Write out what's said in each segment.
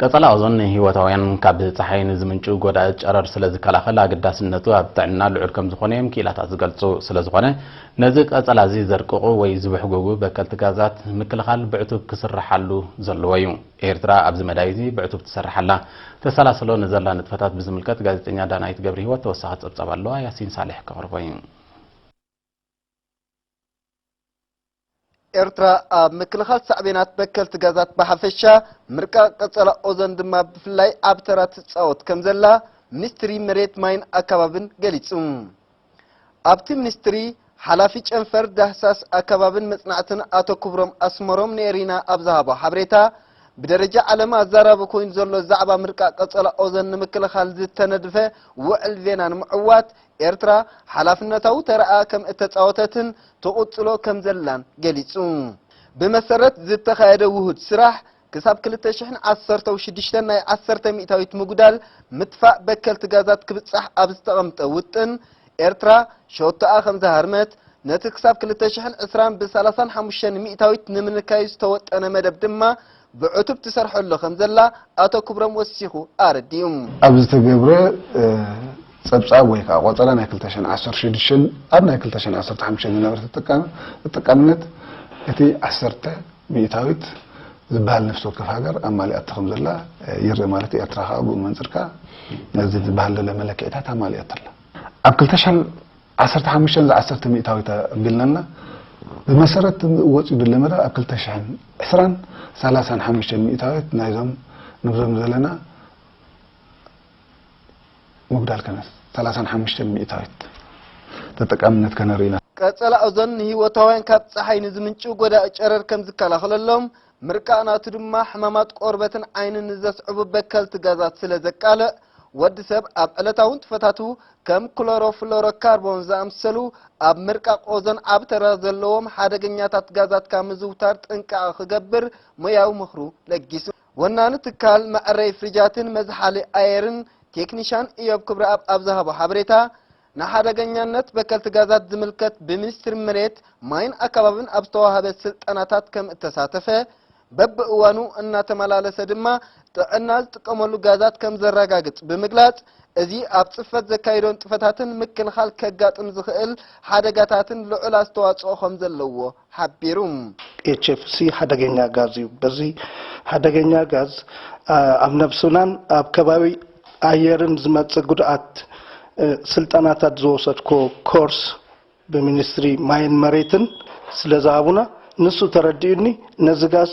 ቀጸላ ኦዞን ንህይወታውያን ካብ ጸሓይ ንዝምንጩ ጎዳኢ ጨረር ስለ ዝከላኸል ኣገዳስነቱ ኣብ ጥዕና ልዑል ከም ዝኾነ እዮም ክኢላታት ዝገልጹ። ስለ ዝኾነ ነዚ ቀጸላ እዚ ዘርቅቑ ወይ ዝብሕጉጉ በከልቲ ጋዛት ምክልኻል ብዕቱብ ክስርሓሉ ዘለዎ እዩ። ኤርትራ ኣብዚ መዳይ እዚ ብዕቱብ ትሰርሕ ኣላ። ተሰላስሎ ንዘላ ንጥፈታት ብዝምልከት ጋዜጠኛ ዳናይት ገብረህይወት ተወሳኺ ጸብጻብ ኣለዋ። ያሲን ሳልሕ ከቕርቦ እዩ። ኤርትራ ኣብ ምክልኻል ሳዕቤናት በከልቲ ጋዛት ብሓፈሻ ምርቃቕ ቀጸላ ኦዞን ድማ ብፍላይ ዓቢ ተራ ትጻወት ከም ዘላ ሚኒስትሪ መሬት ማይን ኣከባብን ገሊጹ። ኣብቲ ሚኒስትሪ ሓላፊ ጨንፈር ዳህሳስ ኣከባብን መጽናዕትን ኣቶ ክብሮም ኣስመሮም ንኤሪና ኣብ ዝሃቦ ሓበሬታ ብደረጃ ዓለም ኣዛራቢ ኮይኑ ዘሎ ዛዕባ ምርቃቕ ቀጸላ ኦዞን ንምክልኻል ዝተነድፈ ውዕል ቬና ንምዕዋት ኤርትራ ሓላፍነታዊ ተረኣ ከም እተጻወተትን ትቕጽሎ ከም ዘላን ገሊጹ። ብመሰረት ዝተኻየደ ውሁድ ስራሕ ክሳብ ክልተ ሽሕን ዓሰርተው ሽዱሽተን ናይ ዓሰርተ ሚእታዊት ምጉዳል ምጥፋእ በከልቲ ጋዛት ክብጻሕ ኣብ ዝተቐምጠ ውጥን ኤርትራ ሸቶኣ ከም ዝሃርመት ነቲ ክሳብ ክልተ ሽሕን ዕስራን ብሰላሳን ሓሙሽተን ሚእታዊት ንምንካዩ ዝተወጠነ መደብ ድማ ብዕቱብ ትሰርሐሉ ከም ዘላ ኣቶ ክብሮም ወሲኹ ኣረዲኡ። ኣብ ዝተገብረ ጸብጻብ ወይ ከዓ ቆጸራ ናይ ክልተ ሽሕን ዓሰርተ ሽዱሽተን ኣብ ናይ ክልተ ሽሕን ዓሰርተ ሓሙሽተን ዝነበረ ተጠቃሚ ተጠቃምነት እቲ ዓሰርተ ሚእታዊት ዝበሃል ነፍሲ ወከፍ ሃገር ኣማሊኣቶ ከም ዘላ ይርእ ማለት እዩ። ኤርትራ ከዓ ብኡ መንፅር ከዓ ነዚ ዝበሃል ዘሎ መለክዒታት ኣማሊኣቶ ኣላ። ኣብ ክልተ ሽሕን ዓሰርተ ሓሙሽተን ዝዓሰርተ ሚእታዊት ኣቢልናልና ብመሰረት ወፂኡ ዘሎ መደብ ኣብ ክልተ ሽሕን ዕስራን ሰላሳን ሓሙሽተ ሚእታዊት ናይዞም ንብዞም ዘለና ምጉዳል ከነስ ሰላሳን ሓሙሽተን ሚእታዊት ተጠቃምነት ከነርኢ ኢና። ቀጸላ ኦዞን ንህይወታውያን ካብ ጸሓይ ንዝምንጭው ጎዳኢ ጨረር ከም ዝከላኸለሎም፣ ምርቃቕ ናቱ ድማ ሕማማት ቆርበትን ዓይንን ንዘስዕቡ በከልቲ ጋዛት ስለ ዘቃልዕ፣ ወዲ ሰብ ኣብ ዕለታዊ ንጥፈታቱ ከም ክሎሮፍሎሮካርቦን ዝኣምሰሉ ኣብ ምርቃቕ ኦዞን ዓቢ ተራ ዘለዎም ሓደገኛታት ጋዛት ካብ ምዝውታር ጥንቃቐ ክገብር ሞያዊ ምኽሩ ለጊሱ። ወናኒ ትካል መዐረዪ ፍሪጃትን መዝሓሊ ኣየርን ቴክኒሻን እዮብ ክብረኣብ ኣብ ዝሃቦ ሓበሬታ፣ ንሓደገኛነት በከልቲ ጋዛት ዝምልከት ብሚኒስትሪ መሬት፣ ማይን ኣከባብን ኣብ ዝተዋህበ ስልጠናታት ከም እተሳተፈ፣ በብእዋኑ እናተመላለሰ ድማ ጥዕና ዝጥቀመሉ ጋዛት ከም ዘረጋግጽ ብምግላጽ፣ እዚ ኣብ ጽፈት ዘካይዶ ንጥፈታትን ምክልኻል ከጋጥም ዝኽእል ሓደጋታትን ልዑል ኣስተዋጽኦ ከም ዘለዎ ሓቢሩ። ኤች ኤፍ ሲ ሓደገኛ ጋዝ እዩ። በዚ ሓደገኛ ጋዝ ኣብ ነብስናን ኣብ ከባቢ ኣየርን ዝመጽእ ጉድኣት ስልጠናታት ዝወሰድኩዎ ኮርስ ብሚኒስትሪ ማይን መሬትን ስለ ዝሃቡና ንሱ ተረዲኡኒ ነዚ ጋዝ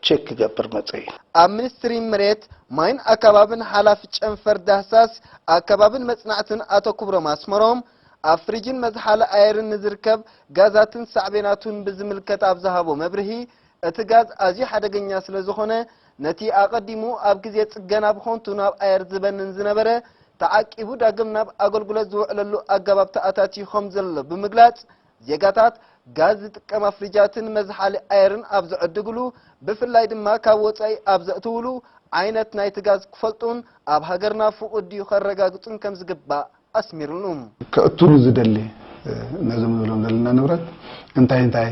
ቸክ ክገብር መጸ እየ። ኣብ ሚኒስትሪ መሬት ማይን ኣከባብን ሓላፊ ጨንፈር ዳህሳስ ኣከባብን መጽናዕትን ኣቶ ክብሮም ኣስመሮም ኣብ ፍሪጅን መዝሓሊ ኣየርን ንዝርከብ ጋዛትን ሳዕቤናቱን ብዝምልከት ኣብ ዝሃቦ መብርሂ፣ እቲ ጋዝ ኣዝዩ ሓደገኛ ስለ ዝኾነ፣ ነቲ ኣቐዲሙ ኣብ ግዜ ጽገና ብኸንቱ ናብ ኣየር ዝበንን ዝነበረ፣ ተዓቂቡ ዳግም ናብ ኣገልግሎት ዝውዕለሉ ኣገባብ ተኣታትዩ ከም ዘሎ ብምግላጽ፣ ዜጋታት ጋዝ ዝጥቀማ ፍሪጃትን መዝሓሊ ኣየርን ኣብ ዝዕድግሉ፣ ብፍላይ ድማ ካብ ወጻኢ ኣብ ዘእትውሉ ዓይነት ናይቲ ጋዝ ክፈልጡን ኣብ ሃገርና ፍቑድ ድዩ ከረጋግጹን ከም ዝግባእ ኣስሚሩሉ። ከእቱ ዝደሊ ነዞም ንብሎም ዘለና ንብረት እንታይ እንታይ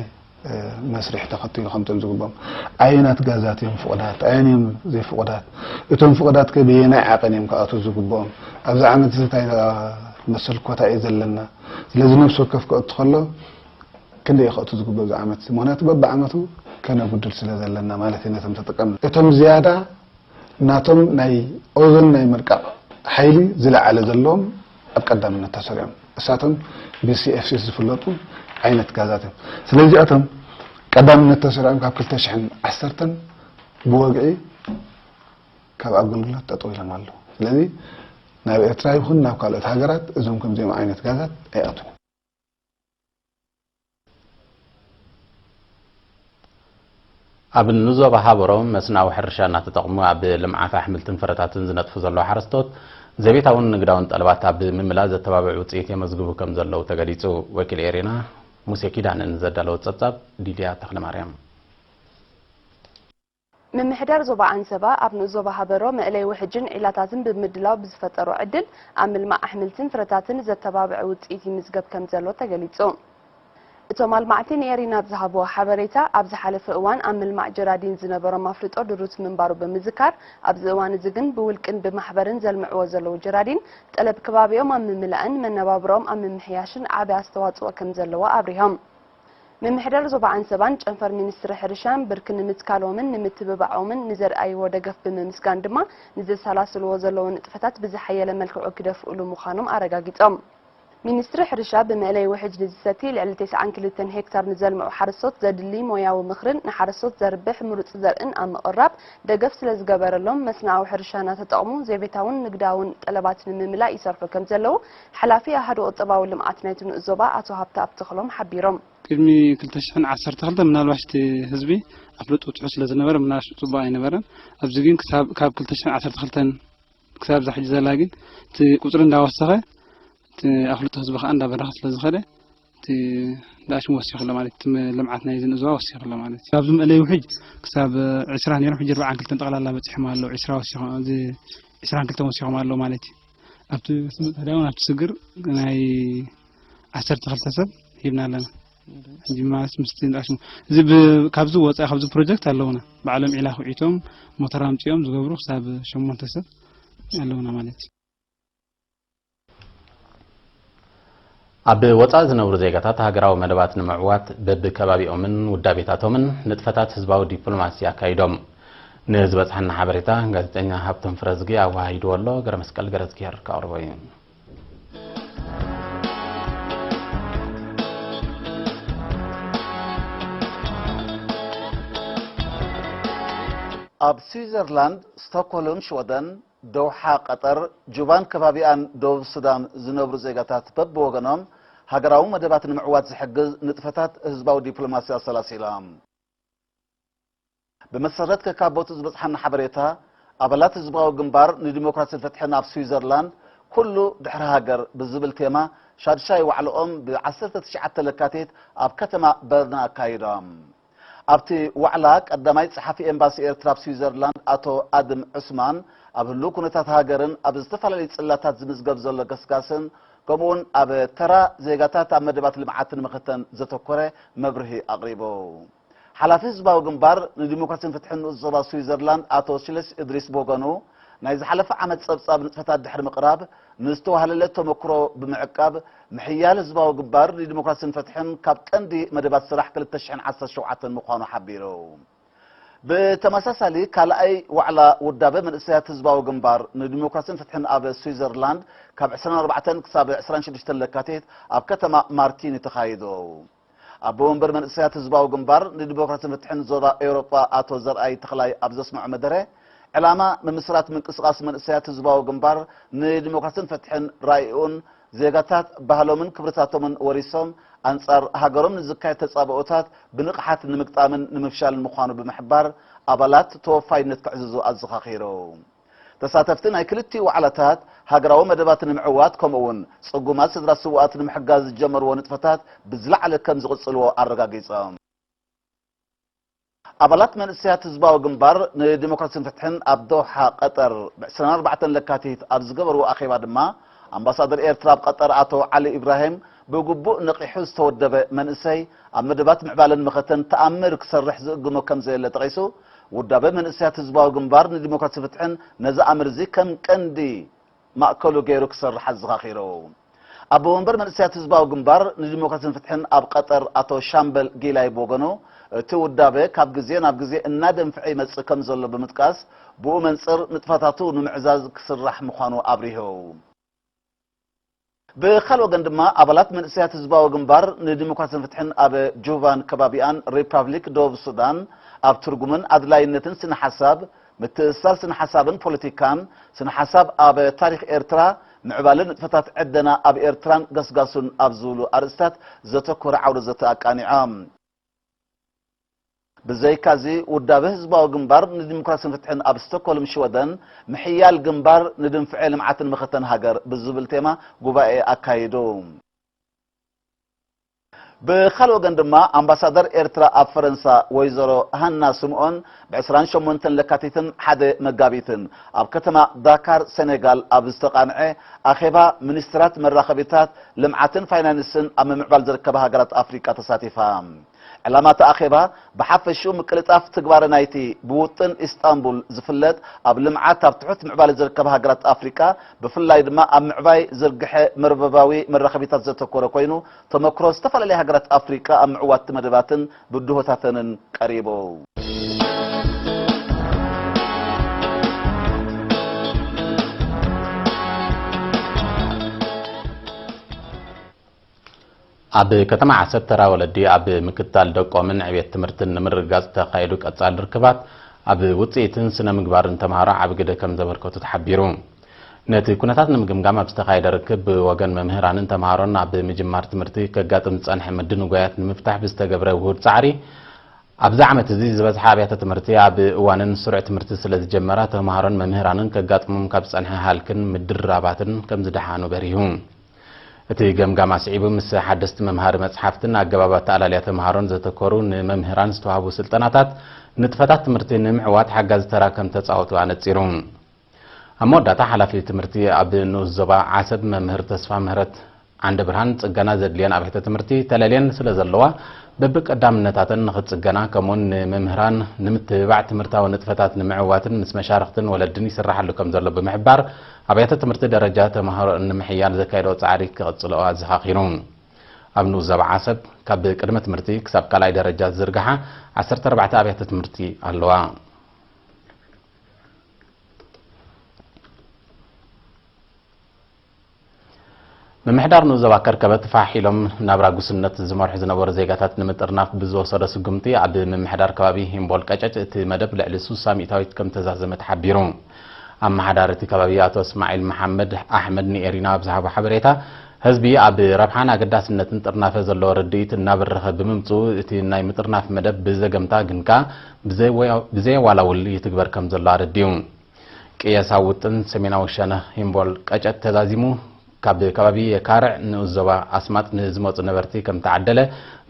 መስርሕ ተኸቲሉ ከምቶም ዝግብኦም ኣየናት ጋዛት እዮም ፍቑዳት ኣየን እዮም ዘይፍቑዳት እቶም ፍቑዳት ከ በየናይ ዓቐን እዮም ክኣቱ ዝግብኦም ኣብዚ ዓመት እዚ እንታይ መሰል ኮታ እዩ ዘለና ስለዚ ነብሲ ወከፍ ከእቱ ከሎ ክንደይ ከእቱ ዝግብኦ እዚ ዓመት እዚ ምክንያቱ በብዓመቱ ከነጉድል ስለ ዘለና ማለት እዩ ነቶም ተጠቀምቲ እቶም ዝያዳ ናቶም ናይ ኦዞን ናይ ምርቃቕ ሓይሊ ዝለዓለ ዘለዎም ኣብ ቀዳምነት ተሰሪዖም። እሳቶም ብ C F Cs ዝፍለጡ ዓይነት ጋዛት እዮም። ስለዚኣቶም ቀዳምነት ተሰሪዖም ካብ ክልተ ሽሕን ዓሰርተን ብወግዒ ካብ ኣገልግሎት ጠጠው ኢሎም ኣለዉ። ስለዚ ናብ ኤርትራ ይኹን ናብ ካልኦት ሃገራት እዞም ከምዚኦም ዓይነት ጋዛት ኣይኣትዉን። ኣብ ንዞባ ሃበሮ መስናዊ ሕርሻ እናተጠቕሙ ኣብ ልምዓት ኣሕምልትን ፍረታትን ዝነጥፉ ዘለዉ ሓረስቶት ዘቤታውን ንግዳውን ጠለባት ኣብ ምምላእ ዘተባብዕ ውፅኢት የመዝግቡ ከም ዘለዉ ተገሊፁ። ወኪል ኤሬና ሙሴ ኪዳነ ንዘዳለዎ ፀብፃብ ሊድያ ተኽለማርያም። ምምሕዳር ዞባ ዓንሰባ ኣብ ንኡስ ዞባ ሃበሮ መእለይ ውሕጅን ዒላታትን ብምድላው ብዝፈጠሮ ዕድል ኣብ ምልማዕ ኣሕምልትን ፍረታትን ዘተባብዕ ውፅኢት ይምዝገብ ከም ዘሎ ተገሊፁ። እቶም ኣልማዕቲ ንኤሪና ኣብ ዝሃብዎ ሓበሬታ፣ ኣብ ዝሓለፈ እዋን ኣብ ምልማዕ ጀራዲን ዝነበሮም ኣፍልጦ ድሩት ምንባሩ ብምዝካር፣ ኣብዚ እዋን እዚ ግን ብውልቅን ብማሕበርን ዘልምዕዎ ዘለዉ ጀራዲን፣ ጠለብ ከባቢኦም ኣብ ምምላእን መነባብሮኦም ኣብ ምምሕያሽን ዓቢ ኣስተዋጽኦ ከም ዘለዎ ኣብሪሆም። ምምሕዳር ዞባ ዓንሰባን ጨንፈር ሚኒስትሪ ሕርሻን ብርኪ ንምትካሎምን ንምትብባዖምን ንዘርኣይዎ ደገፍ ብምምስጋን ድማ፣ ንዘሰላስልዎ ዘለዉ ንጥፈታት ብዝሓየለ መልክዑ ክደፍእሉ ምዃኖም ኣረጋጊጾም። ሚኒስትሪ ሕርሻ፣ ብመእለይ ውሕጅ ንዝሰቲ ልዕሊ ተስዓን ክልተን ሄክታር ንዘልምዑ ሓረስቶት ዘድሊ ሞያዊ ምኽርን ንሓረስቶት ዘርብሕ ምሩጽ ዘርእን ኣብ ምቕራብ ደገፍ ስለ ዝገበረሎም፣ መስናዊ ሕርሻ እናተጠቕሙ ዘይቤታውን ንግዳውን ጠለባት ንምምላእ ይሰርሑ ከም ዘለዉ፣ ሓላፊ ኣሃዱ ቁጠባዊ ልምዓት ናይቲ ንኡስ ዞባ ኣቶ ሃብተኣብ ተኽሎም ሓቢሮም። ቅድሚ ክልተ ሽሕን ዓሰርተ ክልተ ምናልባሽ እቲ ህዝቢ ኣፍልጦ ትሑት ስለ ዝነበረ፣ ምናልባሽ ጽቡቕ ኣይነበረን። ኣብዚ ግን ክሳብ፣ ካብ ክልተ ሽሕን ዓሰርተ ክልተን ክሳብ እዛ ሕጂ ዘላ ግን፣ እቲ ቁጽሪ እንዳወሰኸ፣ እቲ ኣፍልጦ ህዝቢ ከኣ እንዳበረኸ ስለ ዝኸደ፣ እቲ ዳሽን ወሲኹ ኣሎ ማለት እዩ። እቲ ም-፣ ልምዓት ናይ ዝንእዝዋ ወሲኹ ኣሎ ማለት እዩ። ካብዚ መእለይ ውሕጅ ክሳብ ዕስራ ነይሮም፣ ሕጂ ኣርባዓን ክልተን ጠቕላላ በጺሖም ኣለዉ። ዕስራ ወሲኹ፣ እዚ ዕስራን ክልተን ወሲኾም ኣለዉ ማለት እዩ። ኣብቲ ስምጥ ህዳውን ኣብቲ ስግር ናይ ዓሰርተ ክልተ ሰብ ሂብና ኣለና። ሕጂ ማለት ምስቲ እንዳሽሙ፣ እዚ ብ-፣ ካብዚ ወጻኢ፣ ካብዚ ፕሮጀክት ኣለውና። ባዕሎም ዒላ ኩዒቶም፣ ሞተር ኣምጺኦም ዝገብሩ ክሳብ ሸሞንተ ሰብ ኣለውና ማለት እዩ። ኣብ ወጻኢ ዝነብሩ ዜጋታት ሃገራዊ መደባት ንምዕዋት በብከባቢኦምን ውዳቤታቶምን ንጥፈታት ህዝባዊ ዲፕሎማሲ ኣካይዶም። ንዝበጽሓና ሓበሬታ ጋዜጠኛ ሃብቶም ፍረዝጊ ኣወሃሂድዎ ኣሎ። ገረመስቀል ገረዝጊሄር ከቕርቦ እዩ። ኣብ ስዊዘርላንድ፣ ስቶክሆልም ሽወደን፣ ዶውሓ ቀጠር፣ ጁባን ከባቢኣን ደቡብ ሱዳን ዝነብሩ ዜጋታት በብወገኖም ሃገራዊ መደባት ንምዕዋት ዝሕግዝ ንጥፈታት ህዝባዊ ዲፕሎማሲ ኣሰላሲሎም። ብመሰረት ከካብ ቦትኡ ዝበጽሓና ሓበሬታ፣ ኣባላት ህዝባዊ ግንባር ንዲሞክራሲን ፍትሕን ኣብ ስዊዘርላንድ ኩሉ ድሕሪ ሃገር ብዝብል ቴማ ሻድሻይ ዋዕላኦም ብ ዓሰርተ ትሽዓተ ለካቲት ኣብ ከተማ በርነ ኣካይዶም። ኣብቲ ዋዕላ ቀዳማይ ጸሓፊ ኤምባሲ ኤርትራ ኣብ ስዊዘርላንድ ኣቶ ኣድም ዑስማን ኣብ ህሉው ኩነታት ሃገርን ኣብ ዝተፈላለዩ ጽላታት ዝምዝገብ ዘሎ ገስጋስን ከምኡውን ኣብ ተራ ዜጋታት ኣብ መደባት ልምዓትን ምኽተን ዘተኮረ መብርሂ ኣቕሪቡ። ሓላፊ ህዝባዊ ግንባር ንዲሞክራሲን ፍትሕን ንኡስ ዞባ ስዊዘርላንድ ኣቶ ሽለስ እድሪስ ብወገኑ፣ ናይ ዝሓለፈ ዓመት ጸብጻብ ንጥፈታት ድሕሪ ምቕራብ፣ ንዝተዋህለለ ተመክሮ ብምዕቃብ፣ ምሕያል ህዝባዊ ግንባር ንዲሞክራሲን ፍትሕን ካብ ቀንዲ መደባት ስራሕ ክልተ ሽሕን ዓሰርተ ሸውዓተን ምዃኑ ሓቢሩ። ብተመሳሳሊ፣ ካልኣይ ዋዕላ ውዳበ መንእሰያት ህዝባዊ ግንባር ንዲሞክራሲን ፍትሕን ኣብ ስዊዘርላንድ ካብ ዕስራን ኣርባዕተን ክሳብ ዕስራን ሽዱሽተን ለካቲት ኣብ ከተማ ማርቲኒ ተኻይዱ። ኣቦ ወንበር መንእሰያት ህዝባዊ ግንባር ንዲሞክራሲን ፍትሕን ዞባ ኤውሮጳ ኣቶ ዘርኣይ ተኽላይ ኣብ ዘስምዖ መደረ፣ ዕላማ ምምስራት ምንቅስቓስ መንእሰያት ህዝባዊ ግንባር ንዲሞክራሲን ፍትሕን ራእይኡን ዜጋታት ባህሎምን ክብርታቶምን ወሪሶም ኣንጻር ሃገሮም ንዝካየድ ተጻብኦታት ብንቕሓት ንምግጣምን ንምፍሻልን ምዃኑ ብምሕባር፣ ኣባላት ተወፋይነት ክዕዝዙ ኣዘኻኺሩ። ተሳተፍቲ ናይ ክልቲኡ ዋዕላታት ሃገራዊ መደባት ንምዕዋት፣ ከምኡ'ውን ጽጉማት ስድራ ስውኣት ንምሕጋዝ ዝጀመርዎ ንጥፈታት ብዝለዓለ ከም ዝቕጽልዎ ኣረጋጊጾም። ኣባላት መንእሰያት ህዝባዊ ግንባር ንዲሞክራሲን ፍትሕን ኣብ ዶሓ ቀጠር ብ ዕስራን ኣርባዕተን ለካቲት ኣብ ዝገበርዎ ኣኼባ ድማ፣ ኣምባሳደር ኤርትራ ኣብ ቀጠር ኣቶ ዓሊ ኢብራሂም፣ ብግቡእ ነቒሑ ዝተወደበ መንእሰይ ኣብ መደባት ምዕባለን መኸተን ተኣምር ክሰርሕ ዝእግሞ ከም ዘየለ ጠቒሱ፣ ውዳበ መንእሰያት ህዝባዊ ግንባር ንዲሞክራሲን ፍትሕን ነዚ ኣምር እዚ ከም ቀንዲ ማእከሉ ገይሩ ክሰርሕ ኣዘኻኺሩ። ኣቦ ወንበር መንእሰያት ህዝባዊ ግንባር ንዲሞክራሲን ፍትሕን ኣብ ቀጠር ኣቶ ሻምበል ጊላይ ብወገኑ፣ እቲ ውዳበ ካብ ግዜ ናብ ግዜ እናደንፍዐ ይመጽእ ከም ዘሎ ብምጥቃስ፣ ብኡ መንጽር ንጥፈታቱ ንምዕዛዝ ክስራሕ ምዃኑ ኣብሪሁ። ብኻልእ ወገን ድማ፣ ኣባላት መንእሰያት ህዝባዊ ግንባር ንዲሞክራሲን ፍትሕን ኣብ ጁባን ከባቢኣን፣ ሪፓብሊክ ደቡብ ሱዳን፣ ኣብ ትርጉምን ኣድላይነትን ስነ ሓሳብ፣ ምትእስሳር ስነ ሓሳብን ፖለቲካን፣ ስነ ሓሳብ ኣብ ታሪኽ ኤርትራ፣ ምዕባለ ንጥፈታት ዕደና ኣብ ኤርትራን ገስጋሱን ኣብ ዝብሉ ኣርእስታት ዘተኮረ ዓውደ ዘተ ኣቃኒዖም። ብዘይካዚ፣ ውዳበ ህዝባዊ ግንባር ንዲሞክራሲን ፍትሕን ኣብ ስቶክሆልም ሽወደን፣ ምሕያል ግንባር ንድንፍዐ ልምዓትን መኸተን ሃገር ብዝብል ቴማ ጉባኤ ኣካይዱ። ብኻልእ ወገን ድማ ኣምባሳደር ኤርትራ ኣብ ፈረንሳ ወይዘሮ ሃና ስምኦን ብ28 ለካቲትን ሓደ መጋቢትን ኣብ ከተማ ዳካር ሴኔጋል ኣብ ዝተቓንዐ ኣኼባ ሚኒስትራት መራኸቢታት፣ ልምዓትን ፋይናንስን ኣብ ምምዕባል ዝርከባ ሃገራት ኣፍሪቃ ተሳቲፋ። ዕላማ እቲ ኣኼባ ብሓፈሽኡ ምቅልጣፍ ትግባረ ናይቲ ብውጥን ኢስጣንቡል ዝፍለጥ ኣብ ልምዓት ኣብ ትሑት ምዕባለ ዝርከባ ሃገራት ኣፍሪቃ ብፍላይ ድማ ኣብ ምዕባይ ዝርግሐ መርበባዊ መራኸቢታት ዘተኮረ ኮይኑ ተመክሮ ዝተፈላለያ ሃገራት ኣፍሪቃ ኣብ ምዕዋት መደባትን ብድሆታተንን ቀሪቡ። ኣብ ከተማ ዓሰብ ተራ ወለዲ ኣብ ምክትታል ደቆምን ዕቤት ትምህርትን ንምርግጋጽ ተኻየዱ ቀጻሊ ርክባት ኣብ ውጽኢትን ስነ ምግባርን ተምሃሮ ዓቢ ግደ ከም ዘበርከቱ ተሓቢሩ። ነቲ ኩነታት ንምግምጋም ኣብ ዝተኻየደ ርክብ ብወገን መምህራንን ተምሃሮን ኣብ ምጅማር ትምህርቲ ከጋጥም ዝጸንሐ ምድንጓያት ንምፍታሕ ብዝተገብረ ውሁድ ጻዕሪ ኣብዚ ዓመት እዚ ዝበዝሓ ኣብያተ ትምህርቲ ኣብ እዋንን ስሩዕ ትምህርቲ ስለ ዝጀመራ ተምሃሮን መምህራንን ከጋጥሞም ካብ ዝጸንሐ ሃልክን ምድርራባትን ከም ዝደሓኑ በሪሁ። እቲ ገምጋም ኣስዒቡ ምስ ሓደስቲ መምሃሪ መጽሓፍትን ኣገባብ ኣተኣላልያ ተምሃሮን ዘተኮሩ ንመምህራን ዝተዋህቡ ስልጠናታት ንጥፈታት ትምህርቲ ንምዕዋት ሓጋዚ ተራ ከም ተጻወቱ ኣነጺሩ። ኣብ መወዳእታ ሓላፊ ትምህርቲ ኣብ ንኡስ ዞባ ዓሰብ መምህር ተስፋ ምህረት ዓንደ ብርሃን ጽገና ዘድልየን ኣብያተ ትምህርቲ ተለልየን ስለ ዘለዋ በብቀዳምነታተን ንኽጽገና ከምኡውን ንመምህራን ንምትብባዕ ትምህርታዊ ንጥፈታት ንምዕዋትን ምስ መሻርኽትን ወለድን ይስራሓሉ ከም ዘሎ ብምሕባር ኣብያተ ትምህርቲ ደረጃ ተምሃሮኣን ንምሕያል ዘካየደኦ ጻዕሪ ክቕጽልኦ ኣዘኻኺሩ። ኣብ ንኡስ ዞባ ዓሰብ ካብ ቅድመ ትምህርቲ ክሳብ ካልኣይ ደረጃ ዝዝርግሓ ዓሰርተ ኣርባዕተ ኣብያተ ትምህርቲ ኣለዋ። ምምሕዳር ንኡስ ዞባ ከርከበት ፋሕ ኢሎም ናብራ ጉስነት ዝመርሑ ዝነበሩ ዜጋታት ንምጥርናፍ ብዝወሰዶ ስጉምቲ ኣብ ምምሕዳር ከባቢ ሂምቦል ቀጨጭ እቲ መደብ ልዕሊ ሱሳ ሚእታዊት ከም ተዛዘመ ተሓቢሩ። ኣመሓዳሪ እቲ ከባቢ ኣቶ እስማዒል መሓመድ ኣሕመድ ንኤሪና ኣብ ዝሃቦ ሓበሬታ ህዝቢ ኣብ ረብሓን ኣገዳስነትን ጥርናፈ ዘለዎ ርድኢት እናበረኸ ብምምፅኡ እቲ ናይ ምጥርናፍ መደብ ብዘገምታ ግን ከኣ ብዘይወያ- ብዘየዋላውል ይትግበር ከም ዘሎ ኣረዲኡ። ቅየሳ ውጥን ሰሜናዊ ሸነኽ ሂምቦል ቀጨት ተዛዚሙ ካብ ከባቢ የካርዕ ንኡስ ዞባ ኣስማጥ ንዝመፁ ነበርቲ ከም ተዓደለ፣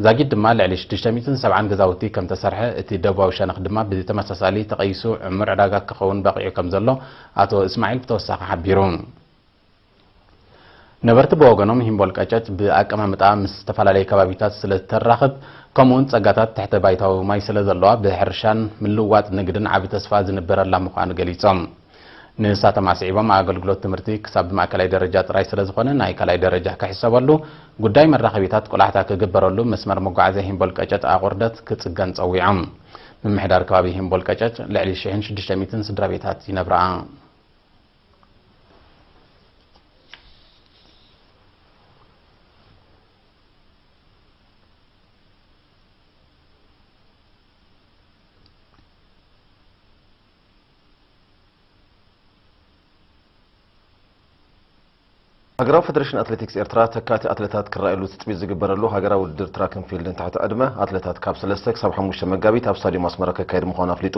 ዛጊድ ድማ ልዕሊ ሽዱሽተ ሚእትን ሰብዓን ገዛውቲ ከም ተሰርሐ፣ እቲ ደቡባዊ ሸነኽ ድማ ብተመሳሳሊ ተቐይሱ ዕሙር ዕዳጋ ክኸውን በቒዑ ከም ዘሎ ኣቶ እስማዒል ብተወሳኺ ሓቢሩ። ነበርቲ ብወገኖም ሂምቦል ቀጨት ብኣቀማምጣ ምስ ዝተፈላለዩ ከባቢታት ስለ ተራኽብ ከምኡውን ጸጋታት ትሕተ ባይታዊ ማይ ስለ ዘለዋ ብሕርሻን ምልዋጥ ንግድን ዓቢ ተስፋ ዝንበረላ ምዃኑ ገሊጾም። ንሳቶም ኣስዒቦም ኣገልግሎት ትምህርቲ ክሳብ ብማእከላይ ደረጃ ጥራይ ስለ ዝኾነ ናይ ካልኣይ ደረጃ ክሕሰበሉ፣ ጉዳይ መራኸቢታት ቆላሕታ ክግበረሉ፣ መስመር መጓዓዝያ ሂምቦል ቀጨት ኣቑርደት ክጽገን ጸዊዖም። ምምሕዳር ከባቢ ሂምቦል ቀጨት ልዕሊ ሽሕን ሽዱሽተ ሚእትን ስድራ ቤታት ይነብራ። ሃገራዊ ፈደረሽን ኣትሌቲክስ ኤርትራ ተካእቲ ኣትሌታት ክረኣየሉ ትጽቢት ዝግበረሉ ሃገራዊ ውድድር ትራክን ፊልድን ትሕቲ ዕድመ ኣትሌታት ካብ ሰለስተ ክሳብ ሓሙሽተ መጋቢት ኣብ ስታድዮም ኣስመራ ከካየድ ምዃኑ ኣፍሊጡ።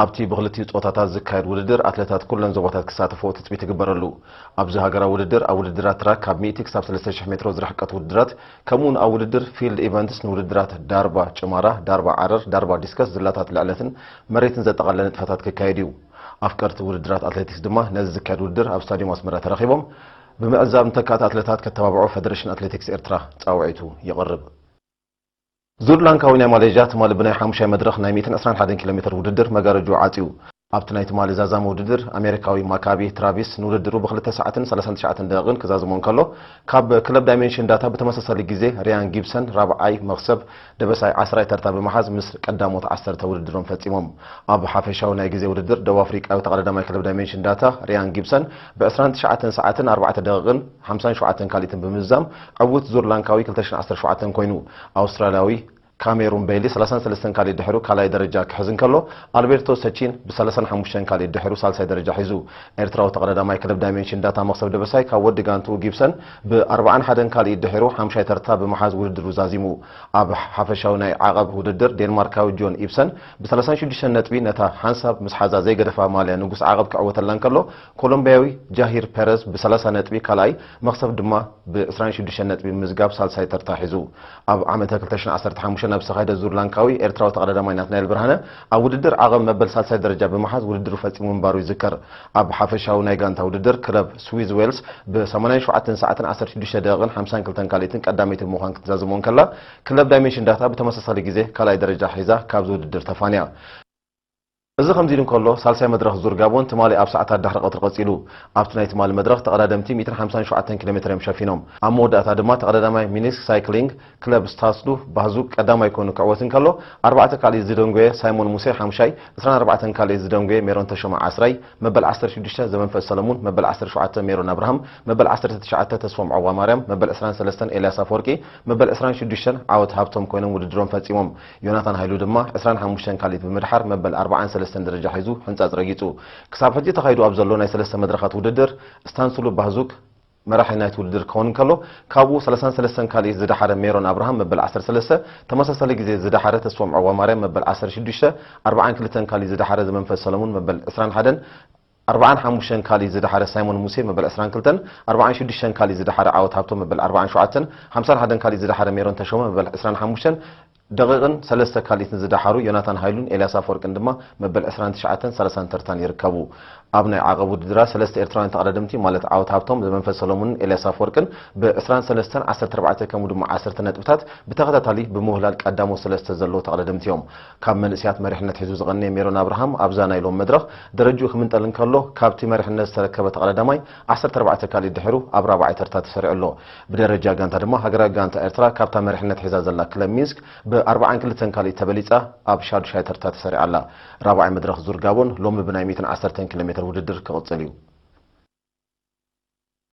ኣብቲ ብክልቲኡ ጾታታት ዝካየድ ውድድር ኣትሌታት ኩለን ዞባታት ክሳተፍኦ ትጽቢት ይግበረሉ። ኣብዚ ሃገራዊ ውድድር ኣብ ውድድራት ትራክ ካብ ሚእቲ ክሳብ ሰለስተ ሽሕ ሜትሮ ዝርሕቀት ውድድራት ከምኡውን ኣብ ውድድር ፊልድ ኢቨንትስ ንውድድራት ዳርባ ጭማራ፣ ዳርባ ዓረር፣ ዳርባ ዲስከስ ዝላታት ልዕለትን መሬትን ዘጠቓለለ ንጥፈታት ክካየድ እዩ። ኣፍቀርቲ ውድድራት ኣትሌቲክስ ድማ ነዚ ዝካየድ ውድድር ኣብ ስታድዮም ኣስመራ ተረኺቦም ብምዕዛብ ንተካእቲ ኣትሌታት ከተባብዑ ፈደረሽን ኣትሌቲክስ ኤርትራ ጻውዒቱ ይቕርብ። ዙር ላንካዊ ናይ ማሌዥያ ትማሊ ብናይ ሓሙሻይ መድረኽ ናይ ሚእትን ዕስራን ሓደን ኪሎ ሜትር ውድድር መጋረጅኡ ዓጽዩ። ኣብቲ ናይ ትማሊ ዛዛሚ ውድድር ኣሜሪካዊ ማካቢ ትራቪስ ንውድድሩ ብክልተ ሰዓትን ሰላሳን ትሽዓተን ደቂቕን ክዛዝሞ እንከሎ፣ ካብ ክለብ ዳይሜንሽን ዳታ ብተመሳሳሊ ግዜ ሪያን ጊብሰን ራብዓይ መኽሰብ ደበሳይ ዓስራይ ተርታ ብምሓዝ ምስ ቀዳሞት ዓሰርተ ውድድሮም ፈጺሞም። ኣብ ሓፈሻዊ ናይ ግዜ ውድድር ደቡብ ኣፍሪቃዊ ተቐዳዳማይ ክለብ ዳይሜንሽን ዳታ ሪያን ጊብሰን ብ ዕስራን ትሽዓተን ሰዓትን ኣርባዕተ ደቂቕን ሓምሳን ሸውዓተን ካልኢትን ብምዝዛም ዕዉት ዙር ላንካዊ ክልተ ሽሕን ዓሰርተ ሸውዓተን ኮይኑ። ኣውስትራልያዊ ካሜሩን ቤሊ ሰላሳን ሰለስተን ካልኢት ድሕሩ ካልኣይ ደረጃ ክሕዝ እንከሎ፣ ኣልቤርቶ ሰቺን ብ ሰላሳን ሓሙሽተን ካልኢት ድሕሩ ሳልሳይ ደረጃ ሒዙ። ኤርትራዊ ተቐዳዳማይ ክለብ ዳይሜንሽን ዳታ መኽሰብ ደበሳይ ካብ ወዲ ጋንትኡ ጊብሰን ብ ኣርባዓን ሓደን ካልኢት ድሕሩ ሓምሻይ ተርታ ብምሓዝ ውድድሩ ዛዚሙ። ኣብ ሓፈሻዊ ናይ ዓቐብ ውድድር ዴንማርካዊ ጆን ኢብሰን ብ ሰላሳን ሽዱሽተን ነጥቢ ነታ ሓንሳብ ምስ ሓዛ ዘይገደፋ ማልያ ንጉስ ዓቐብ ክዕወተላ እንከሎ፣ ኮሎምቢያዊ ጃሂር ፔረዝ ብ ሰላሳ ነጥቢ ካልኣይ፣ መኽሰብ ድማ ብ ዕስራን ሽዱሽተን ነጥቢ ምዝጋብ ሳልሳይ ተርታ ሒዙ። ኣብ ዓመተ ክልተ ሽሕን ዓሰርተ ሓሙሽተን ኣብ ዝተኻየደ ዙር ላንካዊ ኤርትራዊ ተቐዳዳማይ ናትናኤል ብርሃነ ኣብ ውድድር ዓቐብ መበል ሳልሳይ ደረጃ ብምሓዝ ውድድሩ ፈጺሙ ምንባሩ ይዝከር። ኣብ ሓፈሻዊ ናይ ጋንታ ውድድር ክለብ ስዊዝ ዌልስ ብ ሰማንያን ሸውዓተን ሰዓትን ዓሰርተ ሽዱሽተ ደቂቕን ሓምሳን ክልተን ካልኢትን ቀዳመይቲ ብምዃን ክትዛዝሞ እንከላ፣ ክለብ ዳይሜንሽን ዳታ ብተመሳሳሊ ግዜ ካልኣይ ደረጃ ሒዛ ካብዚ ውድድር ተፋንያ። እዚ ከምዚ ኢሉ እንከሎ፣ ሳልሳይ መድረኽ ዙር ጋቦን ትማሊ ኣብ ሰዓታት ድሕሪ ቀትሪ ቀጺሉ። ኣብቲ ናይ ትማሊ መድረኽ ተቐዳደምቲ ሚእትን ሓምሳን ሸውዓተን ኪሎ ሜትር እዮም ሸፊኖም። ኣብ መወዳእታ ድማ ተቐዳዳማይ ሚኒስክ ሳይክሊንግ ክለብ ስታስሉ ባህዙቅ ቀዳማይ ኮይኑ ክዕወት እንከሎ፣ ኣርባዕተ ካልኢት ዝደንጎየ ሳይሞን ሙሴ ሓምሻይ፣ ዕስራን ኣርባዕተን ካልኢት ዝደንጎየ ሜሮን ተሾመ ዓስራይ፣ መበል ዓሰርተ ሽዱሽተ ዘመንፈስ ሰለሙን፣ መበል ዓሰርተ ሸውዓተ ሜሮን ኣብርሃም፣ መበል ዓሰርተ ትሽዓተ ተስፎም ዐዋ ማርያም፣ መበል ዕስራን ሰለስተን ኤልያስ ኣፈወርቂ፣ መበል ዕስራን ሽዱሽተን ዓወት ሃብቶም ኮይኖም ውድድሮም ፈጺሞም። ዮናታን ሃይሉ ድማ ዕስራን ሓሙሽተን ካልኢት ብምድሓር መበል ኣርባዓን ሰለስተን ደረጃ ሒዙ ሕንጻጽ ረጊጹ። ክሳብ ሕጂ ተኻይዱ ኣብ ዘሎ ናይ ሰለስተ መድረኻት ውድድር ስታንስሉ ባህዙክ መራሒ ናይቲ ውድድር ክኸውን እንከሎ፣ ካብኡ ሰላሳን ሰለስተን ካልኢት ዝደሓረ ሜሮን ኣብርሃም መበል ዓሰርተ ሰለስተ፣ ተመሳሳሊ ግዜ ዝደሓረ ተስፎም ዐዋ ማርያም መበል ዓሰርተ ሽዱሽተ፣ ኣርባዓን ክልተን ካልኢት ዝደሓረ ዘመንፈስ ሰለሙን መበል ዕስራን ሓደን፣ ኣርባዓን ሓሙሽተን ካልኢት ዝደሓረ ሳይሞን ሙሴ መበል ዕስራን ክልተን፣ ኣርባዓን ሽዱሽተን ካልኢት ዝደሓረ ዓወት ሃብቶም መበል ኣርባዓን ሸውዓተን፣ ሓምሳን ሓደን ካልኢት ዝደሓረ ሜሮን ተሾመ መበል ዕስራን ሓሙሽተን ደቂቕን ሰለስተ ካልኢትን ዝደሓሩ ዮናታን ሃይሉን ኤልያስ ኣፈወርቅን ድማ መበል ዕስራን ትሽዓተን ሰላሳን ተርታን ይርከቡ። ኣብ ናይ ዓቐብ ውድድራት ሰለስተ ኤርትራውያን ተቐዳደምቲ ማለት ዓወት ሃብቶም፣ ዘመንፈስ ሰሎሙንን ኤልያስ ኣፈወርቅን ብ ዕስራን ሰለስተን፣ ዓሰርተ ኣርባዕተ ከምኡ ድማ ዓሰርተ ነጥብታት ብተኸታታሊ ብምውህላል ቀዳሞት ሰለስተ ዘለዉ ተቐዳደምቲ እዮም። ካብ መንእሰያት መሪሕነት ሒዙ ዝቐነየ ሜሮን ኣብርሃም ኣብዛ ናይ ሎም መድረኽ ደረጅኡ ክምንጠል እንከሎ፣ ካብቲ መሪሕነት ዝተረከበ ተቐዳዳማይ ዓሰርተ ኣርባዕተ ካልኢት ድሕሩ ኣብ ራብዓይ ተርታ ተሰሪዑ ኣሎ። ብደረጃ ጋንታ ድማ ሃገራዊ ጋንታ ኤርትራ ካብታ መሪሕነት ሒዛ ዘላ ክለብ ሚንስክ ብ ኣርባዓን ክልተን ካልኢት ተበሊጻ ኣብ ሻዱሻይ ተርታ ተሰሪዓ ኣላ። ራብዓይ መድረኽ ዙር ጋቦን ሎሚ ብናይ ሚእትን ዓሰርተን ኪሎ ሜትር ውድድር ክቕጽል እዩ።